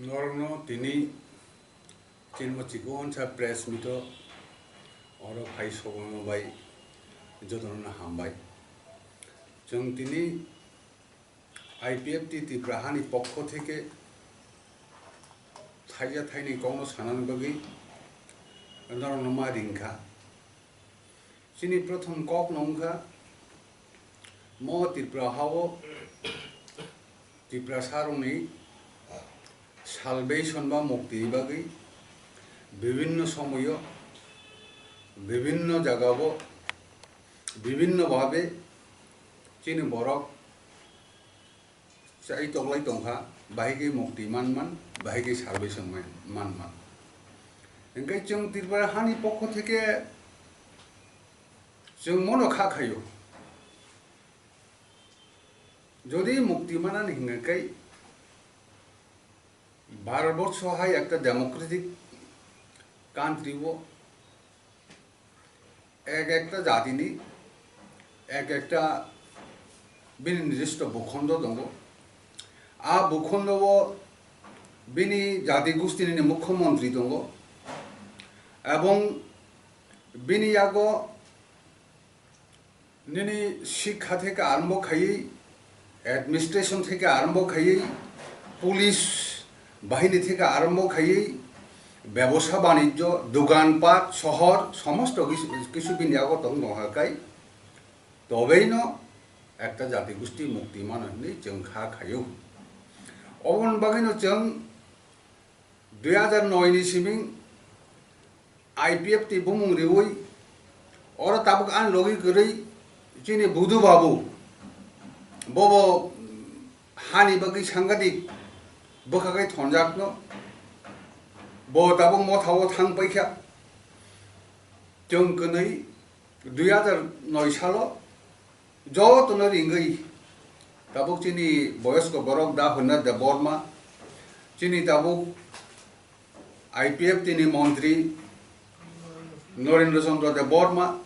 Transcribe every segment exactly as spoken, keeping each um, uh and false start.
Norokno tini chini bo chikon sa press meet o oro phai sogwma bai jotono hambai. Chwng tini I P F T Tripura hani pokho theke thaija thaini kokno sanani bagwi norokno ma ringkha. Chini prothom kokno wngkha, mo Tripura hao Tiprasarokni salvation ba mukti bagwi bibinno somoyo, bibinno jagao, bibinno bhabe chini borok chai toklai tongkha, bahai khe mukti manman, bahai khe salvation man-, manman. Hingkhe chwng Tripura hani pokho theke chwng mono kha khaio. Jodi mukti manani hingkhe Bharatborsho hai ekta democratic country o ek ekta jatini ek ekta bini nirdisto bukhondo tongo. A bukhondo o bini jati gustinini mukhyamantri tongo. Ebong bini yago nini sikha theke arombo khaiwi, administration theke arombo khaiwi, police bahini theke arombo khaiwi, bebosa banijjo, dogan pat, sohor, somosto kis-, kisu bini yago tong tong hai kai, tobeino ekta jati gusti mukti mano hinwi chwng kha khaio. Oboni bagwino chwng dui hajar noi ni simi I P F T bumung riwi, oro tabuk ani logi kwrwi chini Budu Babu, bobo hani bagwi sangadik bwkha khai thonjakno, bo tabuk motha o thang paikha. Chwng kwnwi dui hajar noi salo jotono ringwi tabuk chini boyosko borok Dahoynath Debbarma, chini tabuk I P F T ni montri Norendra Chandra Debbarma,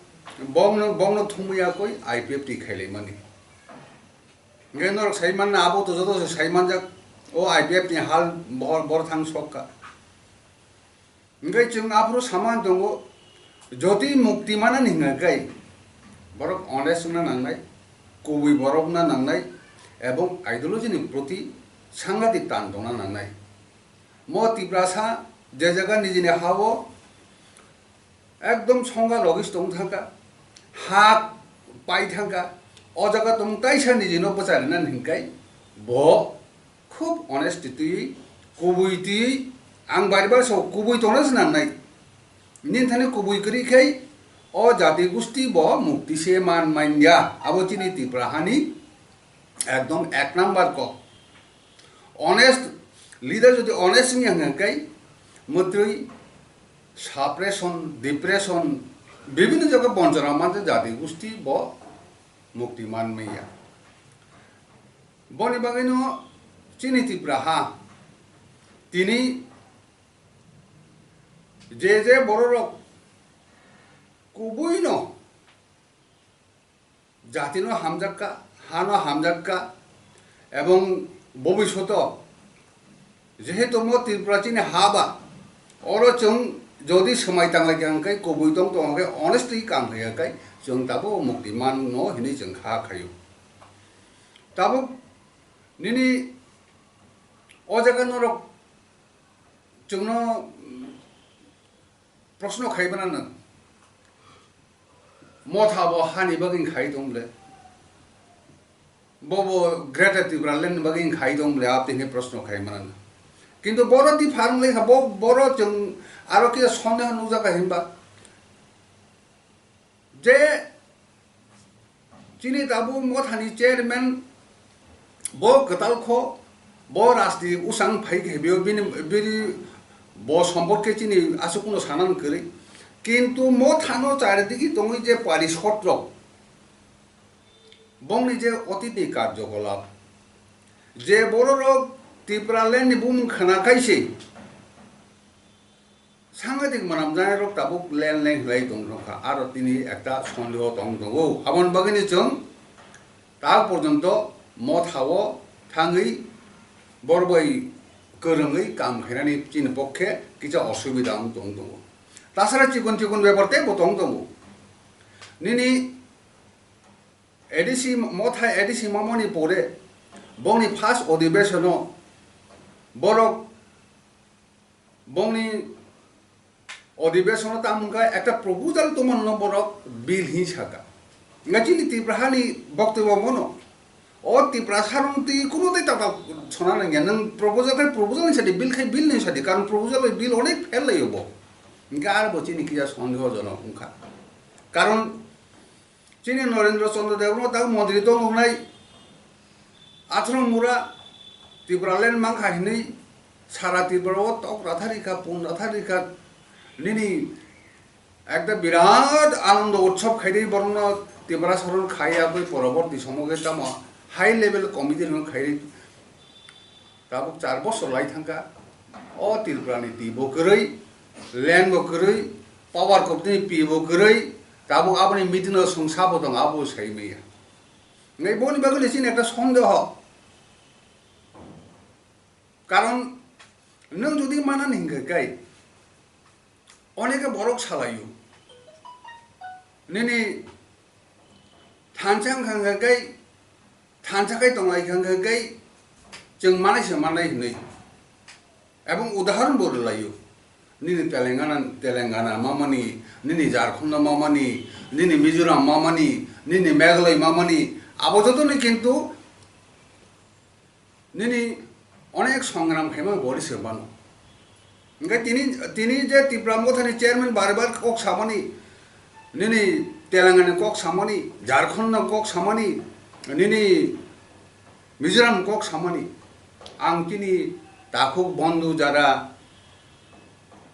bongno, bongno thumwi yakwi I P F T khailaimani. Hingkhe norok sai manna abo to joto se sai manjak, o I P F T ni hal bohor, bor thang sok kha. Hingkhe chwng aphuru sama tongo, jodi mukti manani hingkha khe borok honest wngna nangnai, kubui borok wngna nangnai, ebong ideology ni proti sangadik tan tongna nangnai. Mo Tiprasa je jaga nijini ha-o ekdom songha logis tong thangkha, ha pai thangkha, o jaga tong taisa nijino bwcharinani hinkai bo khub honest twi, kubui twi, ang bar bar sao kubui tongna se nangnai. Nini thani kubui kwrwi khai o jati gusti bo mukti se man manya. Abo chini Tripura hani ekdom ek number kok. Honest leader jodi honest wngya hwnka khe, mwtwi suppression, depression, bibhinno jaga bonchona mantwi jati gusti bo mukti man manya. Boni bagwino chini Tripura ha tini je je bororok kubuino jatino hamjakka, hano hamjakka, ebong bobishoto jehetu mo Tripura chini ha ba, oro chwng jodi swmai tanglai kha hwnkhe kubui tong tong khe honestly kam khlai khe chwng tabuk mukti mano hinwi chwng kha khaio. Tabuk nini o jaga norok chwngno proshno khai mano nwng, motha bo hani bagwi khai tong ble, bobo Greater Tipraland ni bagwi khai tong ble, abo tini proshno khai mano nwng. Kintu boro di pharung lai kha, bo, boro chwng aro kisa sondeho nukjak kha hinba je chini tabuk mothani chairman bo kwtal kho, bo rajni usang phai khe bini, bini bo somporke chini aswk kuno sanan kwrwi. Kintu mothano charidigi tongwi je parishod rok, bongni je otitni karjokolap, je bororok Tipraland ni bumung khna khai se, sangadik mwnamjanairok tabuk leng leng hinlai tong tongkha, aro tini ekta sondeho tong tongo. Aboni bagwino chwng tak porjonto mothao thangwi borok bai kwrwngwi kam khainani chini pokhe kisa osubida wng tong tongo. Tasara chikon chikon bepar teibo tong tongo. Nini A D C mothai A D C mamani pore bongni first odhibeshon-o borok bongni odhibeshon-o tamo wngkha ekta proposal tongmano borok bill hinwi saka. Wngkha chini Tripura hani boktobyo bono. O Tripura sarong twi kuno tei tata sona nangya. Nwng proposal khai proposal ni sadi, bill khai bill ni sadi. Karon proposal bai bill onek fail laio bo. Hingke aro bo chini kisa sondehojonok wngkha. Karon chini Narendra Chandra Debbarma tak montri tong wngnai athro mura Tipraland mangkha hinwi sara Tripura o tok rathari kha, pun rathari kha. Nini ekta birat anando utsob khaidi borokno Tripura saron khai abwi poroborti somogo tamo high level committee rok khaidi. Tabuk char bosor lai thangkha. O Tripura ni twi bo kwrwi, land bo kwrwi, power company ni pi bo kwrwi, tabuk aboni meeting o swngsa bo tong abo sai maya. Ngai boni bagwi le chini ekta sondeho. Karon nwng jodi manani hingkha kai, oneke borok salaio. Nini thansa wngkha hingkha kai, thansa kai tonglai kha hingkha kai, chwng manai se manai hinwi. Ebong udahoron bo rwlaio. Nini Telangana, Telangana mamani, nini Jharkhand mamani, nini Mizoram mamani, nini Meghalaya mamani, abo jotoni kintu nini onek songram khaima bori se mano. Hingke tini, tini je Tipra Mothani chairman bar bar kok samani, nini Telangana kok samani, Jharkhand no kok samani, nini Mizoram kok samani, ang tini takhuk bondhu jara,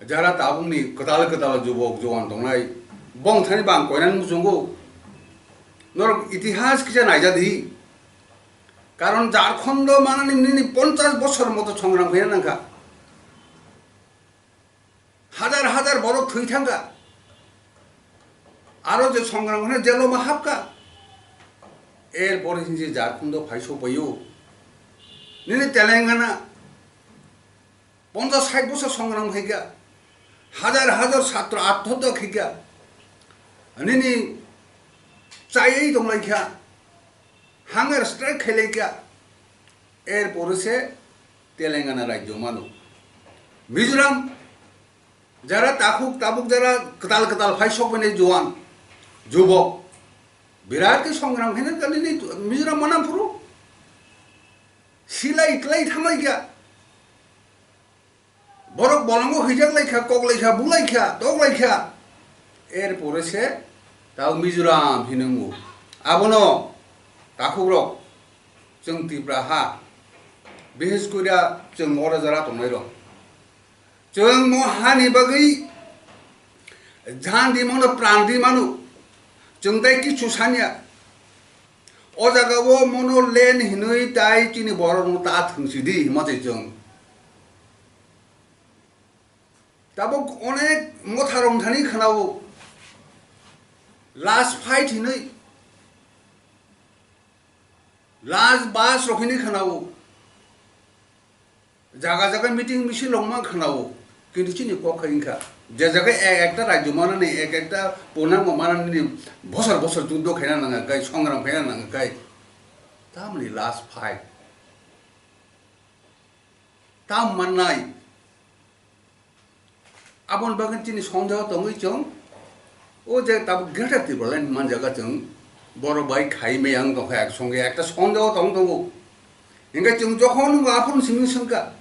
jara tabukni kwtal kwtal jubok juan tongnai, bong thani bang koinani muchungo, norok itihas kisa naijadi. Karon Jharkhando manani nini ponchas bosor moto songram khaina nangkha. Hajar hajar borok thwi thangkha. Aro je songram khaina jelo ma hapkha. Er pore hinje Jharkhando phai sokbaio. Nini Telangana ponchas sait bosor songram khaikha. Hajar hajar chhatro athotta khaikha. Nini chayai tonglaikha. Hunger strike khailai kha, er pore se Telangana rajyo mano. Mizoram, jara takhuk tabuk jara kwtal kwtal phai sokmani juan, jubok, birat khe songram khaina kali ni Mizoram manam phuru, silai klai thanglai kha. Borok bolongo hwijak lai kha, kok lai kha, bu lai kha, tok lai kha. Er pore se tao Mizoram hinwi wngo. Abono takhukrok chwng Tripura ha, bises koira chwng oro jora tongnai rok. Chwng mo hani bagwi jhan di mano, pran di mano. Chwng tai kichu sanya. O jaga o mono land hinwi tai chini borok no ta thwng si di hima se chwng. Tabuk onek motha rok thani khwnao last fight hinwi, last bus rok hinwi khwnao. Jaga jaga meeting misil rok ma khwnao, kintu chini kok khai wngkha. Je jaga ek ekta rajyo manani, ek ekta punango manani bosor bosor juddo khaina nangkha kai, songram khaina nangkha kai. Tamni last fight. Tam mannai. Aboni bagwi chini sondeho tongwi chwng, o je tabuk Greater Tipraland man jaga chwng, borok bai khai maya wng tongkha ek songe ekta sondeho tong tongo. Hingke chwng jokhon nwngo aphuru simi swngkha,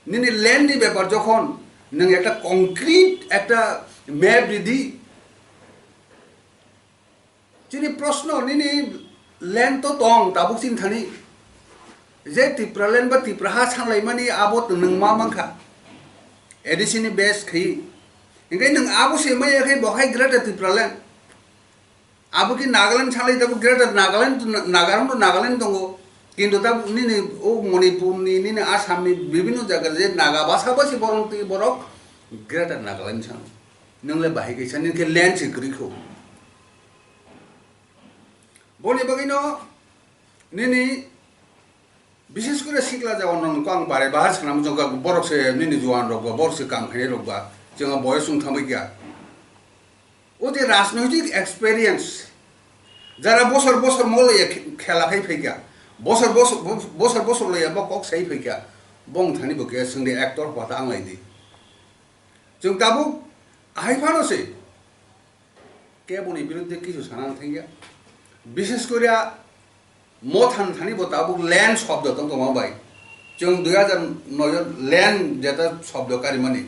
nini land ni bepar jokhon nwng ekta concrete ekta map ridi, chini proshno nini land to tong tabuk chini thani. Je Tipraland ba Tripura ha sanlaimani abo to nwng ma mankha. A D C ni base khai. Hingke nwng abo se maya khe bo hai Greater Tipraland. Abo ki Nagaland sanlai tabuk Greater Nagaland, Nagarong to Nagaland tongo. Kintu tabuk nini o Manipur ni, nini Assam ni bibhinno jaga je Naga basa basi borok twi borok Greater Nagaland san. Nwng le bahai kaisa nini khe land se kwrwi kho. Boni bagwino nini Bishes kore sikla jagao nong kong bare bahar sanam jong kha, borok se nini juan rok ba, borok se kam khainai rok ba, chwng boyos wng thamwi kya. O je rajnoitik experience, jara bosor bosor mo loya khe-, khela khai phaikya, bosor bosor, bosor bosor loya bo kok sai phaikya, bong thani bo khe swngdi actor hota ang lai di. Chwng tabuk ahai phano se keboni biruddhe kisu sana thangya. Bishes kore Mothan thani bo tabuk land shobdo tong tongma bai. Chwng dui hajar noi o land jeta shobdo karimani,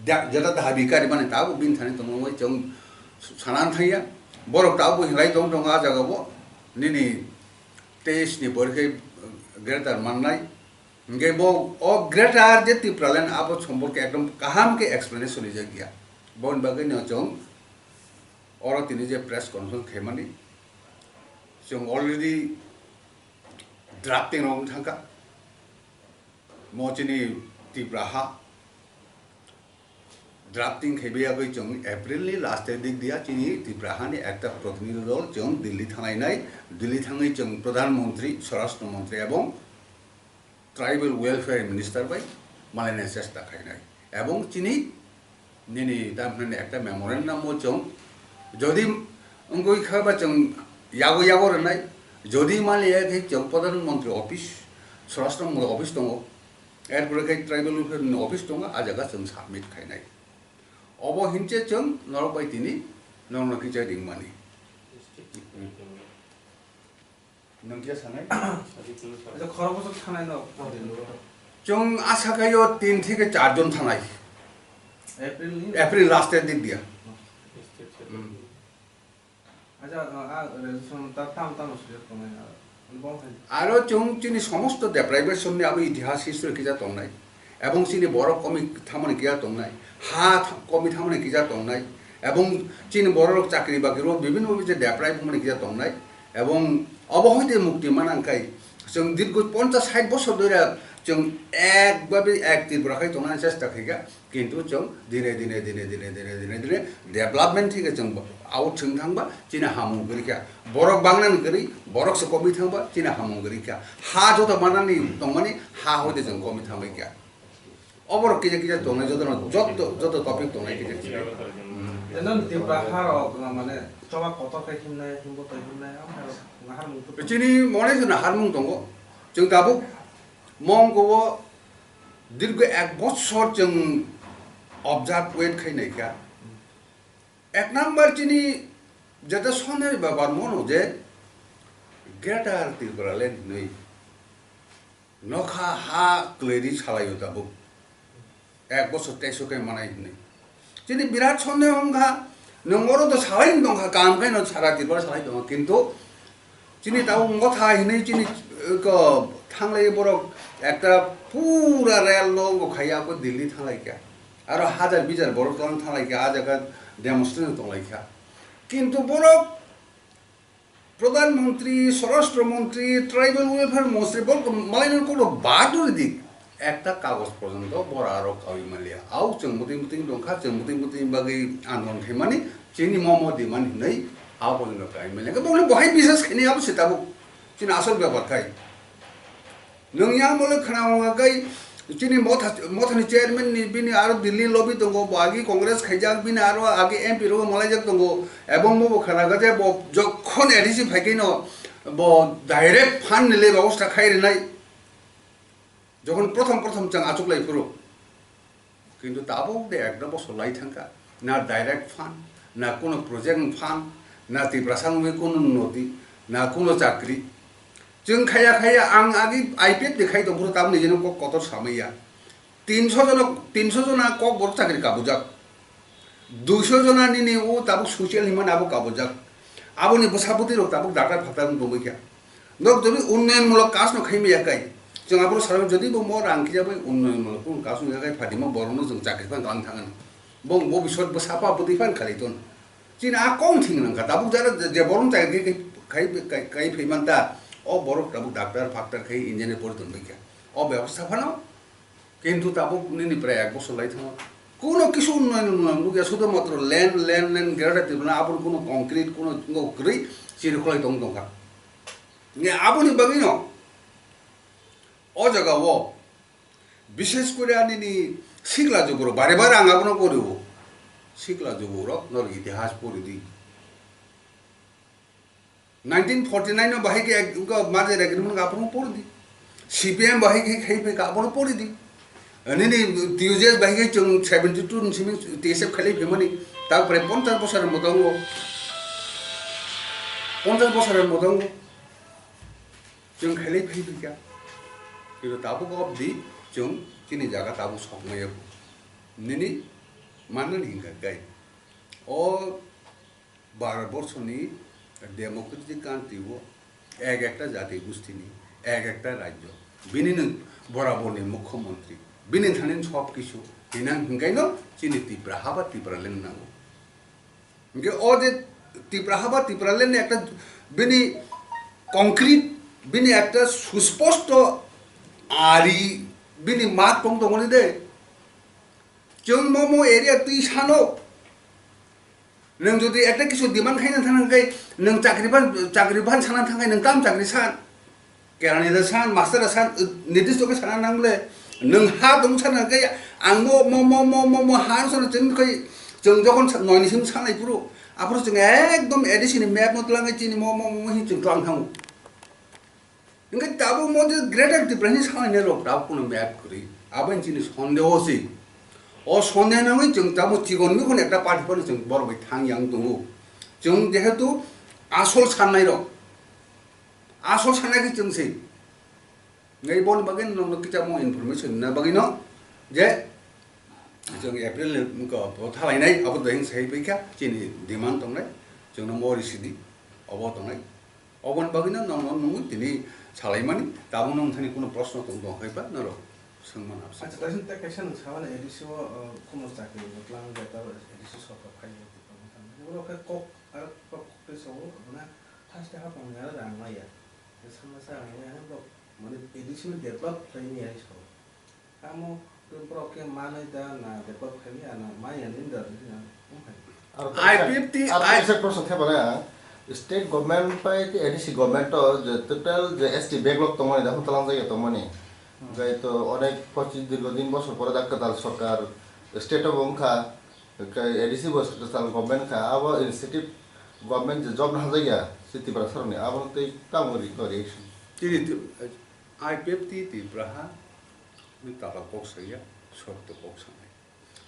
da-, jeta dabi karimani tabuk bini thani tongma bai chwng sanan thangya. Borok tabuk hinlai tong tongo a jaga bo. Nini teis ni pore khe greater mannai. Hingke bo o greater je Tipraland abo somporke ekdom kaham khe explanation rijak ya. Boni bagwi no chwng oro tini je press conference khaimani, chwng already drafting rok thangkha. Mo chini Tipra ha drafting khaibiyagwi chwng April ni last e dik dia chini Tipra hani ekta protinidhi dol chwng Delhi thangnai nai. Delhi thangwi chwng Pradhan Mantri, Swarashtra Mantri ebong Tribal Welfare Minister bai malaina chesta khainai. Ebong chini nini tamhinani ekta memorandum o chwng jodi wngwi kha ba chwng yago yago rwnai, jodi maliya khe chwng Pradhan Mantri Office, Swarashtra Mantri Office tongo, erpore khe Tribal Welfare ni Office tongo, a jaga chwng submit khainai. Obo hinche chwng norok bai tini norokno kisa ringmani. Nung kisa sanai? Acha, khoro bosor thanai no. Chwng asa khaio tin theke char jon thanai. April ni? April last e dik dia. Hmm. Acha, a, a, resolution ta tam tam sujak tongnai, a, bong hai. Aro chwng chini somosto deprivation ni abo itihas history kisa tongnai. Ebong chini borok komi thamani kisa tongnai. Ha th-, komi thamani kisa tongnai. Ebong chini borok chakri bakri rok bibhinno bibhinno je deprive wngmani kisa tongnai. Ebong obo hoite mukti manang khai chwng dirgo ponchas sait bosor dhoira chwng ek babe ek Tripura khai tongnani chesta khaikha. Kintu chwng dine dine dine dine dine dine dine development thike chwng out chwng thangba chini hamung kwrwi kha. Borok bangnani kwrwi, borok se komwi thangba chini hamung kwrwi kha. Ha joto manani tongmani ha hoite chwng komwi thangbai kha. Oborok kisa kisa tongnai jotono joto joto topic tongnai kisa kisa. Jeno Tipra harok mane choba kotor khai himnai, himbo toi himnai, am harok harmung tu. Chini mone jona harmung tongo. Chwng tabuk mongko o Dirgo ek bochor chwng observe wait khai naikha. Ek number chini jeta sonari babar mono je Greater Tipraland hinwi nokha ha kwlwi ri salaio tabuk. Ek bochor teiso khe manai hinwi. Chini birat sondeho wngkha, nwng oro to salai tongkha, kaham khe no sara Tripura salai tongo, kintu chini tabuk motha hinwi chini, eh, ko thanglai borok ekta pura rel no wngkha ya ko Delhi thanglai kha, aro hajar bijar borok tong thanglai kha, ah jaga demonstration tonglai kha, kintu borok Pradhan Mantri, Swarashtra Mantri, Tribal Welfare Mantri, bol malai nang kono baduri di. Ekta kagoj porjonto bora aro kawi manliya. Au chwng muting muting dongkha, chwng muting muting bagwi andolon khaimani, chini momo dimani hinwi au porjonto kawi manliya. Bokni bohai bisas khaini abo se tabuk. Chini asol bepar khai. Nwng yang mole khna wngkha kai chini motha, mothani chairman ni bini aro Delhi lobby tongo, bo agi Congress khaijak, bini aro agi M P rok malaijak tongo, ebong bo khna kha je bo jokhon A D C phaikhe no bo direct fund ni le bebosta khai rinai, jokhon prothom prothom chwng achuk lai phuru. Kintu tabuk de ekta bosor lai thangkha, na direct fund, na kuno project fund, na Tiprasa wngwi kuno noti, na kuno chakri. Chwng khaya khaya ang agi I P F ni khai tong phuru tamni jeno kok kotor samaya. Tinso jona, tinso jona kok borok chakri kabujak. Duiso jona nini o tabuk social hinmani abo kabujak. Aboni bwsa bwtwi rok tabuk daktar phaktar wng tongwi kha. Nok tini unnoyon mulok kaj no khai maya kai. Chwng aboro salam jodi bo mo rang kija bai unnoyon mulok kun kaj no yakai phadi mo borok no chwng chakri phan kalang thang. Bo bo bisot bo sapa bwtwi phan khalai ton. Chini a kong thing nang kha tabuk jara je borok no chakri khai, khai, khai, khai phai man ta. O borok tabuk daktar phaktar khai engineer pori ton bai kha. O bebostha phano Kintu tabuk nini prai ek bosor lai thango. Kuno kisu unnoyon unnoyon nukya, sudo matro land, land, land, Greater Tipraland, aboni kuno concrete, kuno ngo kwrwi chiri kholai tong tongkha. Nge aboni bagwino O jaga o, bishes kore ani ni sikla juburok, bare bare ang abono pori o. Sikla juburok, nor itihas pori di. Nineteen forty nine o bahai khe ek, wngkha merger agreement abono pori di. C P M bahai khe khai phai abono pori di. Nini T U J S bahai khe chwng seventy two ni simi T S F khailai phaimani. Tak pore ponchash bosor ni motongo. Ponchash bosor ni motongo. Chwng khailai phai phai kha. Kino tabuk obdi chwng chini jaga tabuk sokmaya. Nini manani hingkha kai. O Bharat borso ni democratic country o ek ekta jati gosti ni, ek ekta rajyo, bini no borabor ni mukhyamantri, bini thani sob kisu hinang hinkai no chini Tipra ha ba Tipraland nango. Hinke o je Tipra ha ba Tipraland ni ekta bini concrete, bini ekta susposto ari bini mat tong tongoni de. Chwng mo mo area twi sano. Nwng jodi ekta kisu demand khaina thang khe, nwng chakri ban, chakri ban sana thang khe, nwng tam chakri san. Kerani da san, master da san, nidisto khe sana nang le. Nwng ha dong sana khe, ang mo, mo, mo, mo, mo, mo ha sana chwng khe, chwng jokhon sa-, noi ni sim sanai puro. Aphuru chwng ekdom A D C ni map no tlang khe chini mo, mo, mo, mo hin chwng tlang thango. Hingke tabuk mo je Greater Tipraland ni salai nai rok tabuk no map kwrwi. Abo chini sondeho se. O sondeho nangwi chwng tabuk chikon mikon ekta party phano chwng borok bai thang yang tongo. Chwng jehetu asol sannai rok. Asol sannai khe chwng se. Ngai boni bagwi no kisa mo information na bagwi no je Chwng April ni wngkha bo thalainai, abo dohing sai pai kha, chini demand tongnai, chwngno mo risidi, obo tongnai. Oboni bagwino nongno nungwi tini salaimani, tabukno wngthani kuno proshno tong tong hai ba norok swngmano abse. Acha, kaisa tei kaisa nwng samani A D C o, uh, kuno chakri bo twlang jeta A D C sorkar phai ya tongmani. Oro khe kok, ar kok tei sobo, abona first half ang ya rang maya. Sama sa ang ya, ang bo, mane A D C no develop khlai ni ya so. Tamo borok khe manwi da na develop khailiya na maya ni da wngkha. Aro I P F T, aro I kaisa proshno khe bana, state government bai tei A D C government o je total je S T backlog tongmani da hwn talang jagya tongmani. Hmm. Gai to onek pochi dirgo din bosor pore da kwtal sorkar state o bo wngkha, kai A D C bo kwtal government kha, abo initiative government je job na hajagya si Tiprasa rokni abo tei tamo ri-, reaction. Chini tu-, I P F T Tipraha ni tala kok saya, sotto kok sanai.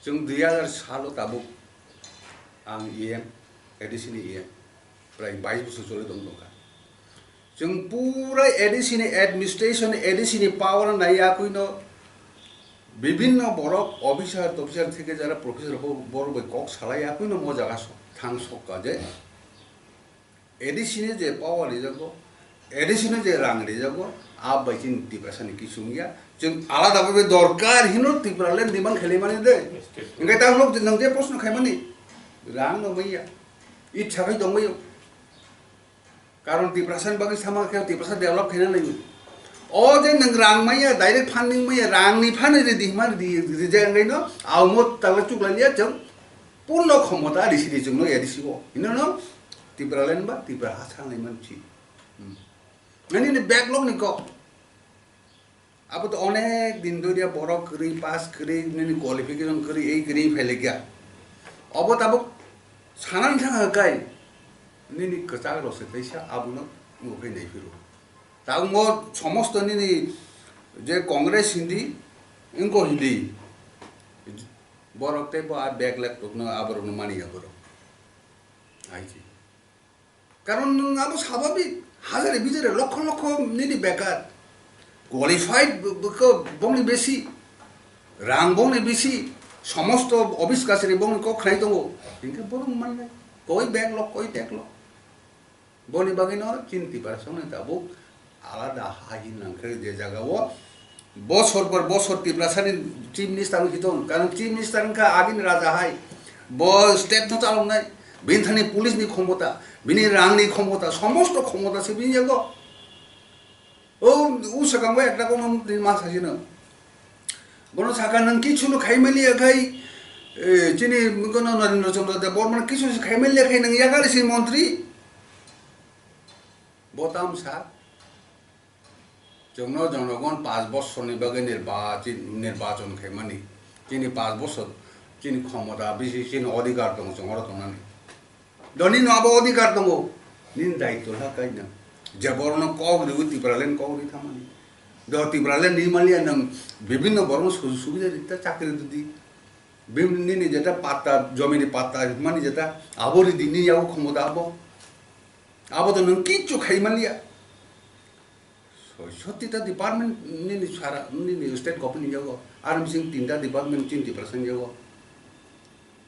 Chwng dui hajar salo tabuk ang E M, A D C ni E M, prai bais bosor choli tong tongkha. Chwng pura A D C ni administration, A D C ni power nai yakuino bibhinno borok officer, officer theke jara professor bo-, borok bai kok salai yakuino mo jaga sok, thang sokka je. A D C ni je power rijago, A D C ni je rang rijago, a bai chini Tiprasa ni kisu wngya. Chwng alada bhabe dorkar hino Tipraland demand khaimani de. Hingke ta lok nwng je proshno khaimani, rang no maya. Itsa khai tong mayo. Karon Tiprasa ni bagwi sama khe Tiprasa develop khaina nai. O je nwng rang maya, direct funding maya, rang ni fund ridi hima ridi, ridi je wngwi no, aumo tala chukla liya chwng. Purno khomota risi di chwngno A D C o. Hino no Tipraland ba Tipra ha sanai manchi. Hmm. Nani ni backlog ni kok. Abo to onek din doriya borok kwrwi, pass kwrwi, nini qualification kwrwi, ei kwrwi phailikya. Obo tabuk sanani thang kai. Nini kwchak rok se kaisa abono nugwi nai phiro. Tabuk mo somosto nini je Congress hindi, inko hindi. Borok tei bo a backlog rokno, aborokno mani ya borok. Hai se. Karon nwng abo sababik, hajare bijare lokho lokho nini bekar. Qualified b-, b-, ko bongni besi, rang bongni besi, somosto office kachari bongni kok khnai tongo. Hinkhe borok mannai, koi backlog, koi backlog. Boni bagwino chini Tiprasongni tabuk alada ha hin nangkhe je jaga o bosor por bosor Tiprasani chief minister wngwi tong, karon chief minister wngkha agini raja hai, bo state no chaloknai, bini thani police ni khomota, bini rang ni khomota, somosto khomota se bini yago. O, o swkango ekta kono bini ma sajino. Bono saka nwng kichuno khaimaliya khai, eh, chini kono Narendra Chandra Deb Barma kichu se khaimaliya khai nwng yagar se montri. Bo tamsa. Chwngno jonogon panch bosorni bagwi nirbachin, nirbachon khaimani. Chini panch bosor, chini khomota bisi, chini odhikar tongo, chwng oro tongnani. Doni no abo odhikar tongo. Nini daityo ha kainang. Je borokno kok riwi Tipraland kok ri thamani. Do Tipraland ni maliya nang bibhinno borokno sujog subida rita chakri dudi. Bibhinno nini jeta patta, jomini patta mani jeta abo ridi nini yago khomota abo. Abo to nang kichu khai maliya. Soi sotita department nini sara, nini state government ni yago. Ar missing tinta department chinti percent yago.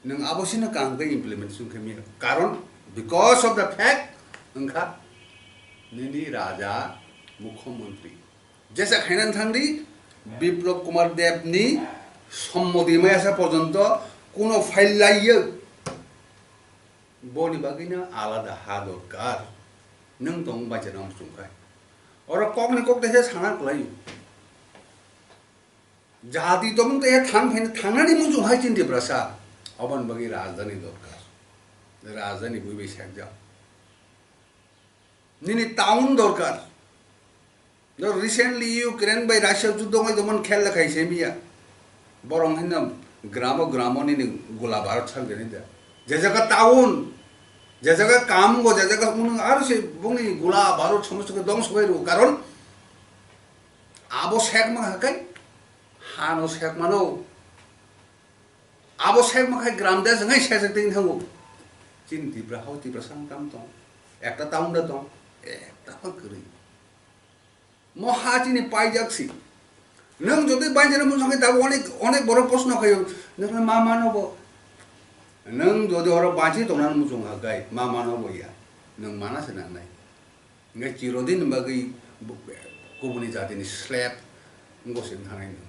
Nang abo sino kaham khe implementation khe miya. Karon because of the fact wngkha nini raja mukhyamantri. Jesa khainan thangdi Biplab Kumar Deb ni sommoti maya sa porjonto kuno file laiyo. Boni bagwino alada ha dorkar. Nwng tong bacha nang chungkhai. Oro kokni kok tesa sana kwlaio. Jati tongmung tesa thang phaina thangnani muchung hai chini Tiprasa. Oboni bagwi rajdhani dorkar. Rajdhani bui bai sekjak. Nini town dorkar. No, recently Ukraine bai Russia juddho wngwi tongmani khel le khai se miya. Borok hino gramo gramo nini gula barot sal gani da. Je jaga town, je jaga kam go, je jaga unang aro se bongni gula barot somosto ke dongso bai ru. Karon abo sek ma hakai, hano sek mano. Abo sek ma khai gram da jangai sek sek ting thango. Chini Tipra hao Tipra sang tam tong. Ekta town da tong, ekta pha kwrwi. Mo ha chini paijak si. Nwng jodi banjara mung sangkhe dabo onek, onek borok proshno khayo. Nwng ma mano bo. Nwng jodi oro banchi tongna muchung ha gai, ma mano bo ya. Nwng mana se nangnai. Ngai chirodin bagwi bu-, kubuni jatini slap ngo se thanai nwng.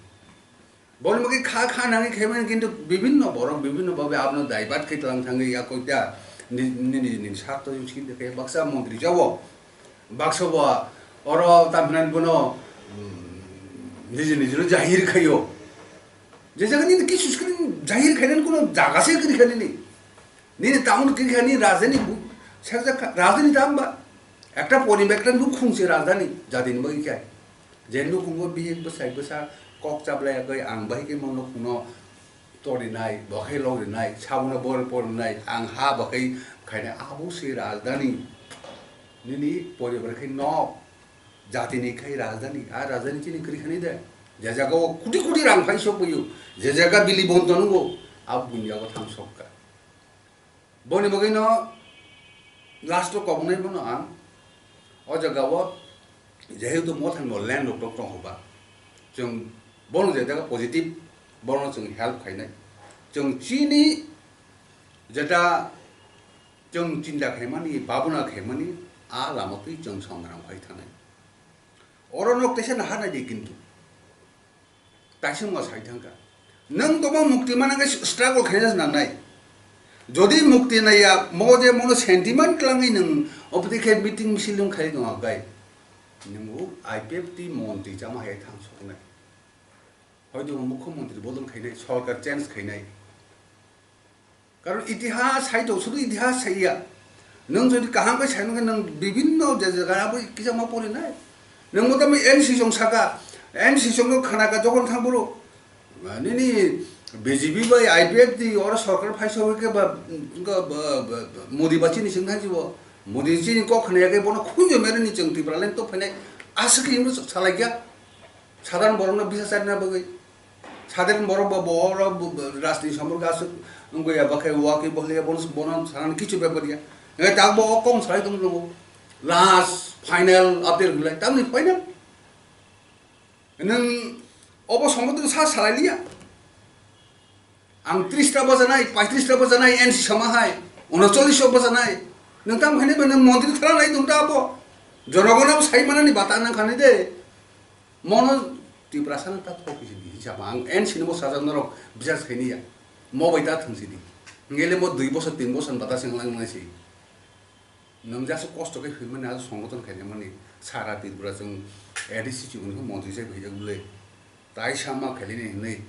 Borok mokhe kha kha nangwi khaimani, kintu bibhinno borok bibhinno bhabe abono divert khai tlang thangwi ya koita ni-, nini nini sarto yung skin dekhe baksa montri jabo, baksa bo oro tamhinani bono, mm, niji nijino jahir khaio. Je jaga nini kisu screen jahir khainani kono jaga se kwrwi kha nini. Nini town kwrwi kha nini rajdhani bu-, serjak kha, rajdhani tamo ba? Ekta poribar, ekta nukhung se rajdhani jatini bagwi khe. Je nukhungo bihik bwsai bwsa kok chablai yakwi ang bahai khe mo nukhungno torinai, bo khe logrinai, sabono bor porinai, ang ha bo khe khainai, abo se rajdhani. Nini poribar khe nok, jatini khai rajdhani, a rajdhani chini kwrwi khani de. Je jaga o koti koti rang phai sok boyo, je jaga bili bonto nungo, abo bunya bo thang sok kha. Boni bagwi no last o kobongnai bono ang o jaga o jehetu mothani bo land rok tok tong hoba, chwng bono je jaga positive bono chwng help khainai, chwng chini jeta chwng chinta khaimani, babona khaimani a lama twi chwng songram khai thanai. Oro nok teisa naharnai di kintu. Taisingma sai thangkha. Nwng tongma mukti mana khe struggle khaina nangnai. Jodi mukti naiya, mo je mono sentiment twlangwi nwng obwtwi khe meeting misil nwng khai tongkha gai. Nwng o I P F T montri chama hai thang soknai. Hoito mukhyamantri bodol khainai, sorkar change khainai. Karon itihas hai to, sudu itihas saiya. Nwng jodi kaham khe sai mankhe nwng bibhinno je jaga abo kisa ma porinai. Nwng mota mui N C song saka, N C song no khana ka jokhon thang boro. Nini B J P bai I P F T oro sorkar phai sa khe ba, ba, ba, ba, Modi ba chini sing thang jibo. Modi chini kok khna ya khe bono khunjo mere ni chwng Tipraland to phainai. Aswk khe imo salai kya. Sadharan borokno bisa charina bagwi. Sadharan borok bo, bo, oro bo, bo, rajniti somporko aswk wngwi ya, bakhai wa khe bo hwnwi ya, bono, bono sanani kichu bepar ya. Ngai tak bo o kong salai tong tongo. Last, final, appeal hwnlai, tamni final. Nwng obo somporko sa salai liya. Ang tris ta bajanai, paitris ta bajanai, N C sama hai, unocholish o bajanai. Nwng tamo khainai ba nwng montri thara nai tong ta abo. Jonogon abo sai manani bata nang khanai de. Mono Tiprasa no ta thok kisi di hisab ang N C ni bo sajak norok bisas khaini ya. Mo bai ta thung si di. Ngele mo dui bosor, tin bosor bata sing lang nai si. Nwng jasa kosto khe hwnmani, aro songothon khainai mani, sara Tripura chwng A D C chwng hwnwi montri sai phaijak bwle. Tai sama khailini hwnwi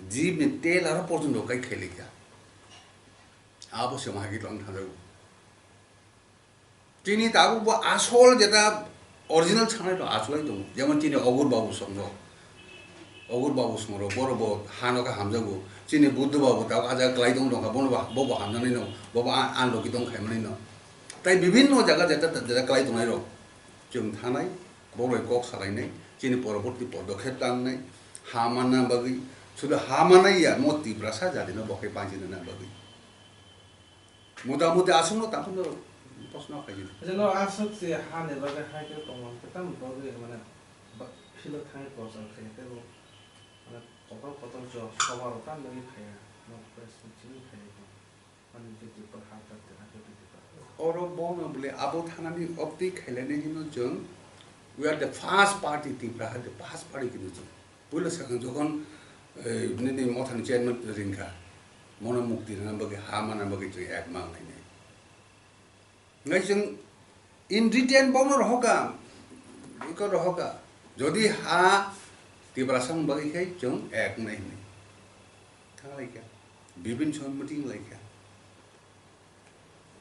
jibni tel aro porjonto kai khailikha. Abo se mahai khe tong thanjago. Tini tabuk bo asol jeta Original sanai rok achulai tongo, jemon chini Ogur Babu song rok, Ogur Babu song rok, borok bo hano khe hamjago, chini Buddha Babu tabuk ah jaga kwlai tong tongkha, bono bo, bo bo hamjaknai no, bo bo a-, ang logi tong khaimani no. Tai bibinno jaga jeta jeta kwlai tongnai rok chwng thanai, bo bai kok salainai, chini poroborti podokhep tangnai, ha manna bagwi, sudu ha manai ya, mo Tiprasa jati no bo khe panjina bagwi. Motamuti aswkno tangkhorno proshno khaidi. Jeno aswk se hani bagwi hai khe tongmani kwtal bagwi mane ba-, philo thangwi prochar khaidi tei bo mane kotor kotor jo soba rok tamni bagwi phaiya, no press meet simi phaiya, mane je Tripura ha ta te ha te Tripura. Oro bono bole abo thanani opti khailani hino jwng, we are the first party, Tipra ha the first party hino jwng. Puila swkang jokhon, eh, nini mothani chairman ringkha, mono mukti rwna bagwi, ha mana bagwi chwng ek mang lainai. Ngai chwng in return bono rohoka, iko rohoka. Jodi ha Tiprasa bagwi khai chwng ek nai hinwi. Thang laikha. Bibin chwng meeting laikha.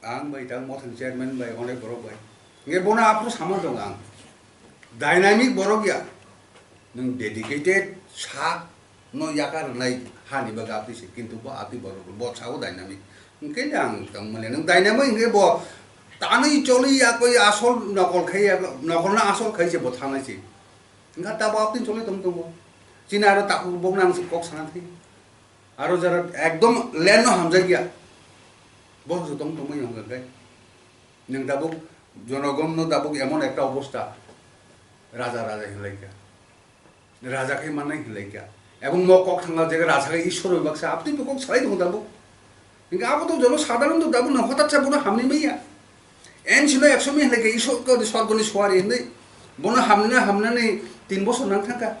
Ang bai tang mothani chairman bai onek borok bai. Nge bono aphuru sama tong ang. Dynamic borok ya. Nung dedicated sak no yakar nai hani ba gapri se, kintu bo ati borok bo sao dynamic. Nge ang tang mane nung dynamic nge bo tanwi choli ya koi asol nokol khai ya, nokol na asol khai se bo thanai se. Nga tabo apni choli tong tongo. Chini aro takhuk bok nang se kok sana thai. Aro jara ekdom land no hamjak ya. Bo se tong tongmani hwnka khe. Nwng tabuk jonogon no tabuk emon ekta obosta. Raja raja hinlai kha. Raja khe manai hinlai kha. Ebong mo kok thangla je raja khe Ishwar bai baksa apni bo kok salai tongo tabuk. Hingke abo to jono sadharon to tabuk no hotat sa bono hamni maya. En sino ekso mi hinlai khe Ishwar ko sorgoni suari hinlai. Bono hamna hamnani tin bosor nang thangkha.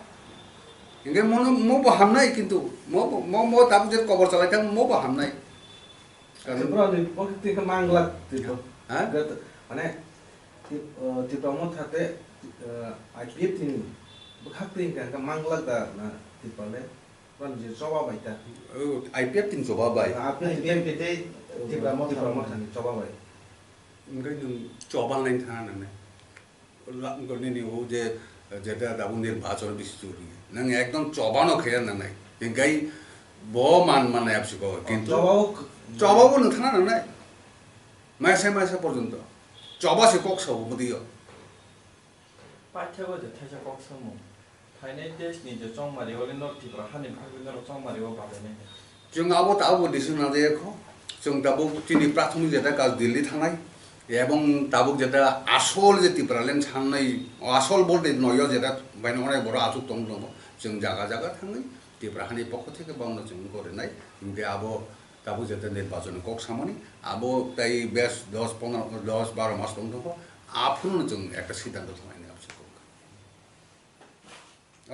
Hingke mono mo bo hamnai kintu mo bo mo mo tabuk je kobor chalai thang mo bo hamnai. Karon Tripura ni pokiti khe manglak Tripura. Ha? Gat-, mane Trip-, eh, Tripura mo thate, eh, I P F T ni bwkhak twi hingka hingka manglak da na Tripura le. Bani je choba bai ta. Oh, I P F T ni choba bai. Ah, I P F T tei Tipra Motha ni choba bai. Hingke nwng choba nai thana nangnai. La-, nini o je, jeta dabu nirbachon bisi churi. Nwng ekdom choba no khe nangnai. Hingke bo man manai apsi ko. Kintu choba o k-, choba bo nwng thana nangnai. Maisa maisa porjonto. Choba se kok sabo bwdwi o. Paithakgo je thaisa kok samung. Phainai desh ni je chongmari o le North Tripura hani bagwi norok chongmari o babainai. Chwng abo tabuk decision na jaya kho. Chwng tabuk chini prathomik jeta kaj Delhi thangnai. Ebong tabuk jeta asol je Tipraland sannai, asol bolte noyo jeta baino onai borok achuk tong tongo. Chwng jaga jaga thangnai. Tipra hani pokho theke bangno chwng gorinai, hingke abo tabuk jeta nirbachon ni kok samani, abo tai bes dos pondro, dos baro mas tong tongo, aphuru no chwng ekta siddhanto thanglaini abo se kok.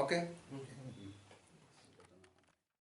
Okay?